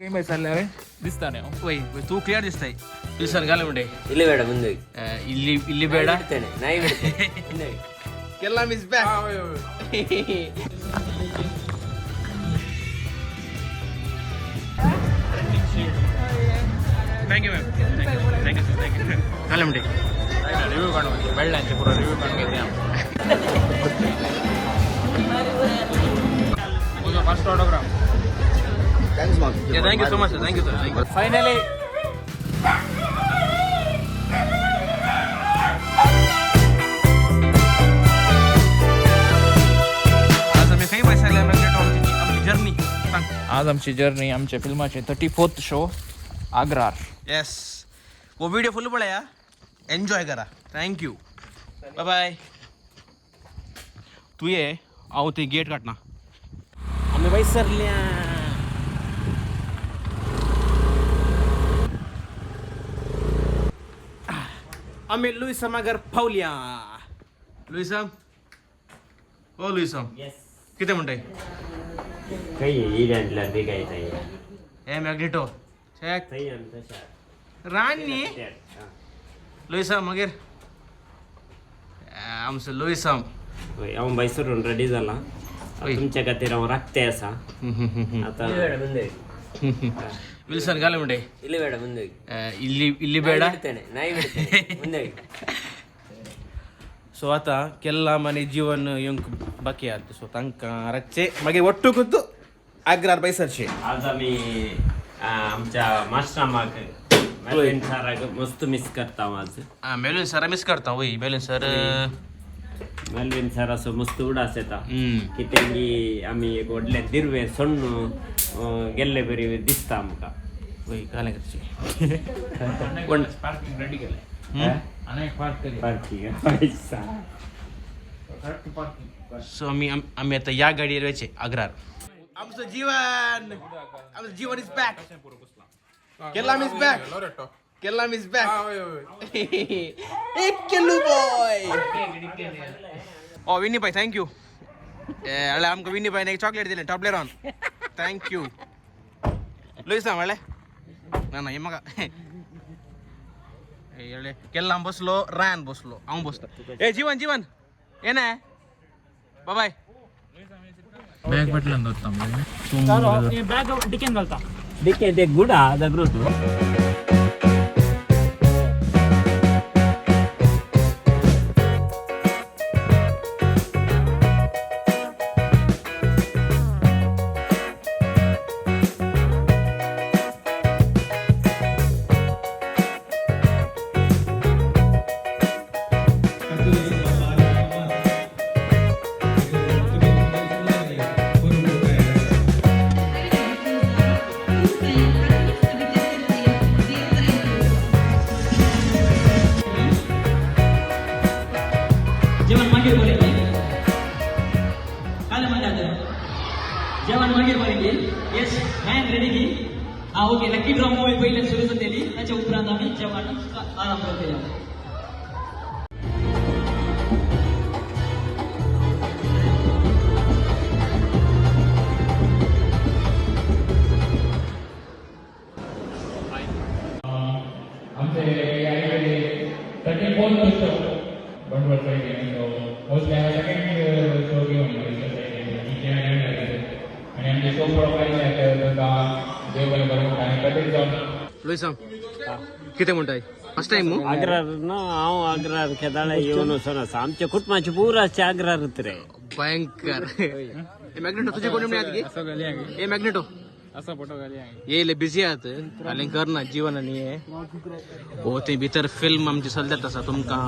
काय चालले रे दिसता नाही. वय तू क्लिअर दिसताय. विल्सन घाल म्हणते. ಇಲ್ಲಿ ಬೇಡ ಮುಂದೆ. ಇಲ್ಲಿ ಇಲ್ಲಿ ಬೇಡ. ಬಿಡ್ತೇನೆ ನಾಯಿ ಬಿಡ್ತೇನೆ ಮುಂದೆ. केल्लाम is back. Thank you ma'am. Thank you sir. Thank you. घाल म्हणते. रिव्ह्यू काढून बेडल्यांचे पुरो रिव्ह्यू काढून घेते. तुझा first autograph. Thank you so much sir. Thank you sir. Thank you. Finally आज आम्ही खंय बसले मॅग्नेटो? आमची आमची जर्नी सांग. आज आमची जर्नी आमच्या फिल्माचे 34th show आग्रार. येस, वो व्हिडिओ फुल पळया, एन्जॉय करा. Thank you, bye bye. तू ये, हांव ते गेट काडना. आमी वैसरल्या. आमी लुईसमागर पावल्या. लुईसम, ओ लुईसम. कितें म्हणटाय? ಕೈ ಈಡೇನ್ಲ ಬೇಕಾಯ್ತಾ? हे मॅग्नेटो चेक. ಕೈ ಅಂತ. रान न्ही लुईसम. मागीर आमचो लुईसम. हांव मैसूरून रेडी जाला. हय. तुमच्या खातीर हांव राखते आसा आता. ಮುಂದೆ. ವಿಲ್ಸನ್ ಗಾಲಿ ಮುಂಡೆ. ಇಲ್ಲಿ ಬೇಡ ಮುಂದೆ. ಇಲ್ಲಿ ಇಲ್ಲಿ ಬೇಡ. ಬಿಡ್ತೇನೆ ನಾಯಿ ಬಿಡ್ತೇನೆ ಮುಂದೆ. ಸೊ आता केल्लाम आनी जीवन येवंक बाकी आहा. सो तांकां रातचे मागीर ಒಟ್ಟು ಕೂತು आग्रार बैसरचे. आज आम्ही आमच्या मास्टरामाक मेलविन सराक मस्त मिस करता आज. मेलविन सर मिस करता वय. Melvin sir. मेलविन सर असो मस्त उडास येता की तेंगी आमी एक व्हडलें दिर्वे सोण्ण गेल्ले बरी दिसता आमकां. वय घालें करचे. पार्किंग रेडी केले अनेक पार्क केली. पार्किंग. Correct parking. So आमी आमी आतां ह्या गाडयेर वयचे आग्रार. आमचो जीवन, आमचो जीवन is back. Kellam is back. Kellam is back. एक केल्लू बॉय. ओ विनी भाई, thank you. अळे आमकां विनी भाई एक चॉकलेट दिलें टॉबलेरॉन. Thank you Louisa. म्हणलें ना ना हे म्हाका अळे केल्लाम बसलो, रान बसलो, हांव बसता. ए जीवन, जीवन ये ना. बाय. बॅग भेटलं दत्ता. बॅग डिकेन घालता. डिके ते गुडा जागृत. जेवण मागीर बरें काले म्हणटा. जेवण मागीर बरें. येस मॅन रेडी की हा. ओके, लकी ड्रॉ मूवी पयल्यान सुरू जातली, ताच्या उपरांत आमी जेवण आराम करतले. आमचे 34th show Bantwal सायडीन. मोस्टली हांवें सेकंड शो घेवन आनी आमचे शो पळोवपाक आयले तांकां देव बरें करूं आनी कठीण जावन. लुईसाम कितें म्हणटाय? फर्स्ट टायम मू? आग्रार ना, हांव आग्रार केदाळे येवन वचोन आसा. आमच्या कुटुंबाचे पुराचे आग्रार रे. भयंकर. ए मॅग्नेटो, तुझे कोणी म्हणत की? असं घाली. ए मॅग्नेटो. असं फोटो घाली. येयले बिजी आहात आनी करना जीवन. आनी हे ओ ते भितर फिल्म आमची चलतात आसा. तुमकां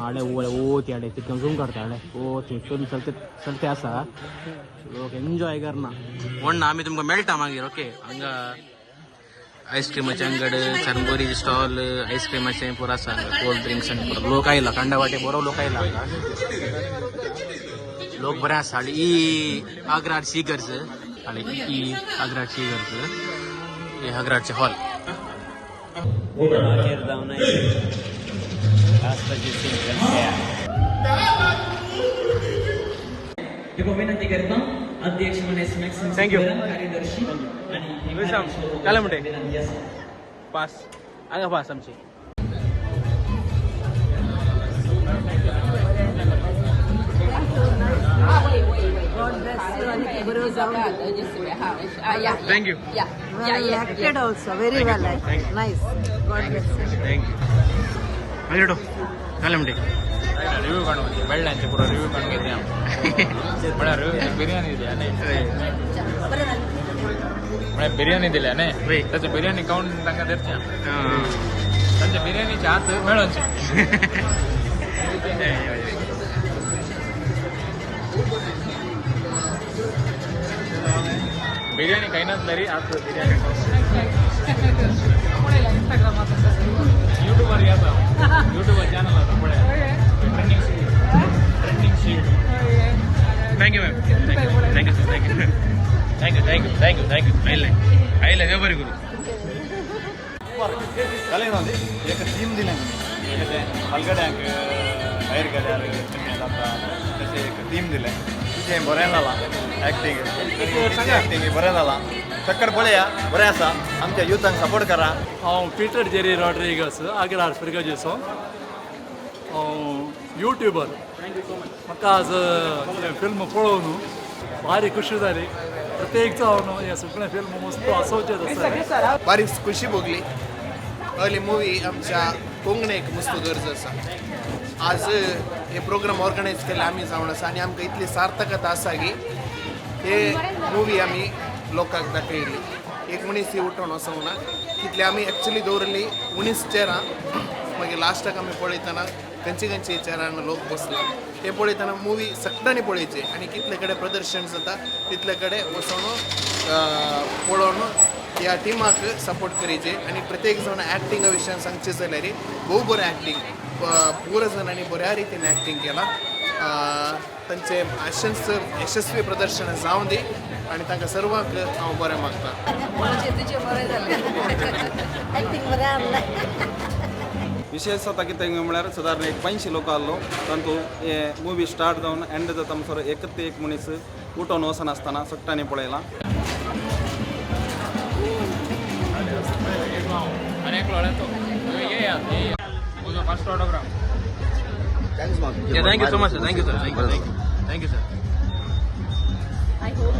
आडे ओ ती आडे तितून झूम करता. आडे ओ ती फिल्म चलते चलते आसा. लोक एन्जॉय करना म्हणना. आमी तुमकां मेळटा मागीर. ओके, हांगा आयस्क्रिमाचे अंगड, चरमोरी स्टॉल, आयस्क्रिमाचे पुरो आसा. कोल्ड ड्रिंक्स आनी पुरो. लोक आयला कांडा वाटे, बरो लोक आयला हांगा. लोक बरे आसा. आनी ही आग्राची इगर्ज आणि ही आग्राची इगर्ज, हे आग्राचे हॉल. मागीर जावन लास्टाची सीन. विनंती करता अध्यक्ष मनेस मॅक्सिम Thank you. कार्यदर्शी आणि लुईसाम काले म्हणटे पास हांगा पास आमची. Thank you. Yeah. Well acted also, very well acted. Nice. God bless you. Thank you. Magneto काले म्हणटे रिव्यू काढून बेळ्यांचे पुरो रिव्यू काढून घेते. म्हळ्यार बिर्याणी दिल्या न्ही, म्हळ्यार बिर्याणी दिल्या न्ही, ताचे बिर्याणी खावन तांकां धरचें, तांच्या बिर्याणीचे हात मेळोवचे. बिर्याणी खायनासल्यारी हात बिर्याणी यूट्यूबर आसा, यूट्यूबर चॅनल आसा पळय, trending trending sheet. Thank you ma'am. Thank you sir. Thank you thank you thank you thank you thank you. आयले आयले देव बरें करूं. एक थीम दिलें कशें हलगड्यांक भायर गेल्यार कशें जाता तशें एक थीम दिलें. तुजें बरें जालां एक्टींग, एक्टींग बरें जालां. चक्कर पळया बरें आसा. आमच्या युथांक सपोर्ट करा. हांव पीटर जेरी रॉड्रिगस, आग्रार फिरगजेचो. हांव यूट्यूबर. म्हाका आज हें फिल्म पळोवन भारी खुशी जाली. प्रत्येक जावन हें सगळें फिल्म मस्त आसोवचें आसा. बारीक खुशी भोगली. अर्ली मुवी आमच्या कोंकणीक मस्त गरज आसा. आज हे प्रोग्राम ऑर्गनायज केले आमी जावन आसा आनी आमकां इतली सार्थकता आसा की हे मुवी आमी लोकांक दाखयली. एक मनीस ही उठोवन वचूंक ना तितली आमी एक्चुली दवरली 19 चेरां. मागीर लास्टाक आमी पळयतना खंयचे खंयचे चेरान लोक बसला ते पळयतना मुवी सगळ्यांनी पळयचे आनी कितले कडेन प्रदर्शन जाता तितले कडेन वचोन पळोवन ह्या टिमाक सपोर्ट करचे. आनी प्रत्येक जाण एक्टिंगा विशयान सांगचें जाल्यार भोव बरें एक्टींग, पुरो जाणांनी बऱ्या रितीन एक्टींग केलां. तांचें अशेंच यशस्वी प्रदर्शन जावं दी आनी तांकां सर्वांक हांव बरें मागता. विशेष जाता कितें म्हळ्यार सादारण एक 500 लोक आहलो तातूंत हे मुवी स्टार्ट जावन एंड जाता म्हणसर एकच एक मनीस उठोवन वचनासतना सगळ्यांनी पळयलां. First autograph. Thank you so much sir. Thank you sir. Thank you thank you sir. I hope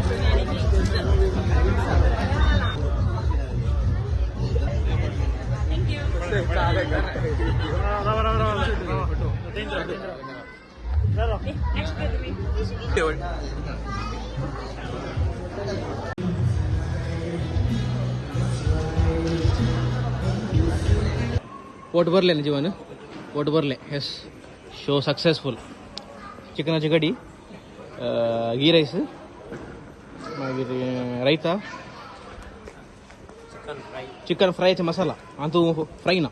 Thank you. पोट भरले ना जीवन, पोट भरले. येस, शो सक्सेसफूल. चिकनाची कडी, घी राईस, मागीर रायता, चिकन फ्रायचे मसाला. आनी तूं फ्राय ना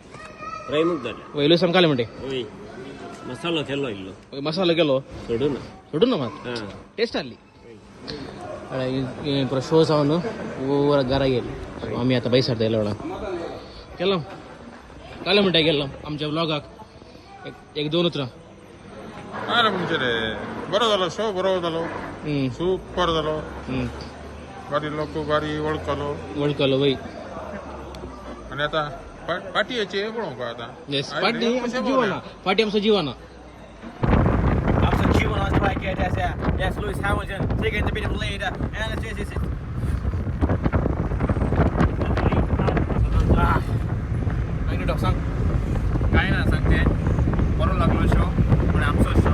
फ्राय मुगदले वयलो समकाले म्हणटे ओय मसालो केलो इल्लो मसालो केलो सोडून ना सोडून ना मात टेस्ट आसली. पुरो शो जावन पुरा घरा गेली. आमी आतां भायर सरता येयल्या केलो काले म्हणटा गेल्लो आमच्या व्लॉगाक एक दोन उतरां. बरो जालो शो, बरो जालो, सुपर जालो. बारी लोक बारी वळखलो वळखलो वय. आनी आतां पार्टीचे पळोवंक आतां. येस, पार्टी आमचो जीवना, पार्टी आमचो जीवना. आमचो जीवन आज ट्राय केलें आसा. Yes, Lewis Hamilton taking the bit of lead and it's Magneto सांग. काय ना सांगते, बरो लागलो शो, पण आमचो शो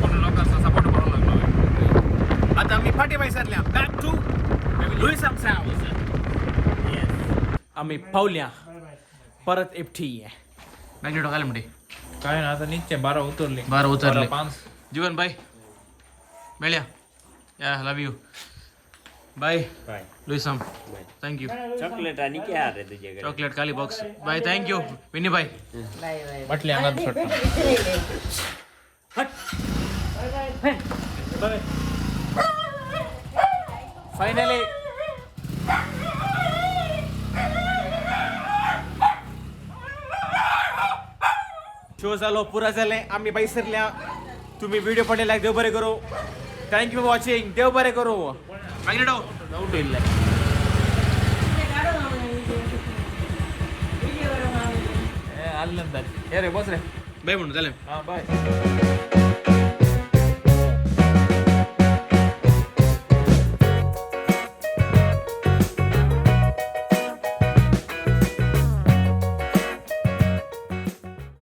पण लोकांचो सपोर्ट बरो लागलो. आता आमी फाटी भायर सरल्या बॅक टू लुईस हाउस. आमी पावल्या परत एकटी. मॅग्नेटो काय म्हणते? काय ना आता निचे 12 उतरले. 12 उतरले. 5. जीवन बाय मेळया. या love you bye. Bye लुईसाम thank you. Chocolate आणि काय रे तुझ्याकडे? चॉकलेट खाली box. Bye thank you Vinny bye. बाटली हांगात सोडटा. फायनली शो जालो, पुरा जालें. आमी भायर सरल्या. तुम्ही व्हिडिओ पळयल्यार देव बरें करूं. Thank you for watching. देव बरें करूं. मॅग्नेटो डाऊट येयल्ले. फिल्म जाली. हे रे बस रे. बाय म्हणून जालें. हां बाय.